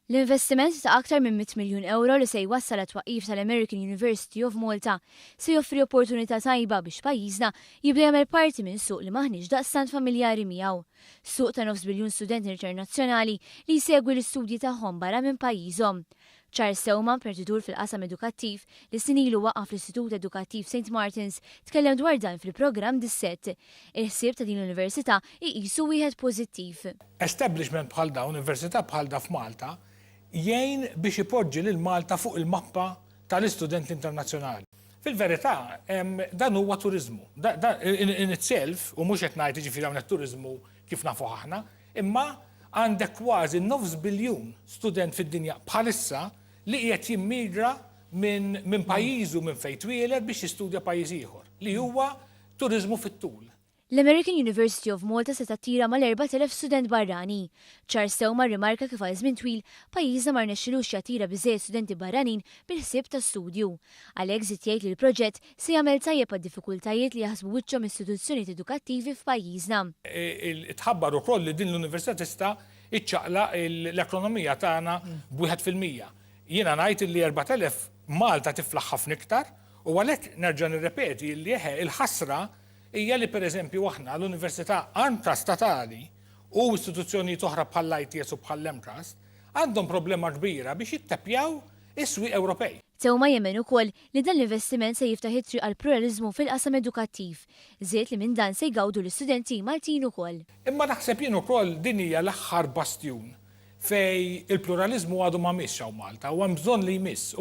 L-investiment ta' aktar minn 100 miljun ewro li se jwassal għat-twaqqif tal-American University of Malta se joffri opportunità tajba biex pajjiżna jibda jagħmel parti minn suq li m'aħniex daqstant familjari miegħu. Suq ta' nofs biljun student internazzjonali li jsegwi l-istudji tagħhom barra minn pajjiżhom. Charles Theuma, imprenditur fil-qasam edukattiv, li snin ilu waqqaf l-Istitut Edukattiv Saint Martin's, tkellem dwar dan fil-programm Dissett. Il-ħsieb ta' din l-università iqisu wieħed pożittiv. Establishment bħal da, università bħal da f'Malta, jgħin biex ipoġġi lil Malta fuq il-mappa tal-istudenti internazzjonali. Fil-verità, dan huwa turiżmu. In itself, u mhux qed ngħid jiġifieri hawnhekk turiżmu kif nafuh aħna, imma għandek kważi nofs biljun student fid-dinja bħalissa li qiegħed jimmigra minn minn pajjiżu minn fejn twieled biex jistudja pajjiż ieħor, li huwa turiżmu fit-tul. L-American University of Malta se tattira mal-4,000 student barrani. Charles Theuma rrimarka kif għal żmien twil pajjiżna ma rnexxilux jattira biżżejjed studenti barranin bil-ħsieb ta' studju. Għalhekk żied jgħid li l-proġett se jagħmel tajjeb għad-diffikultajiet li jaħsbu wiċċhom istituzzjonijiet edukattivi f'pajjiżna. Tħabbar ukoll li din l-università tista' iċċaqlaq l-ekonomija tagħna b'1%. Jiena ngħid li 4,000 Malta tiflaħ ħafna iktar u għalhekk nerġa' nirrepeti li eħe il-ħasra hija li pereżempju aħna l-università anka statali u istituzzjonijiet oħra bħall-ITS u bħall-MCAST għandhom problema kbira biex jittapjaw is-swieq Ewropej. Theuma jemmen ukoll li dan l-investiment se jiftaħ it-triq għall-pluraliżmu fil-qasam edukattiv. Żied li minn dan se jgawdu l-istudenti Maltin ukoll. Imma naħseb jien ukoll din hija l-aħħar bastjun fejn il-pluraliżmu għadu ma missx hawn Malta u hemm bżonn li jmiss.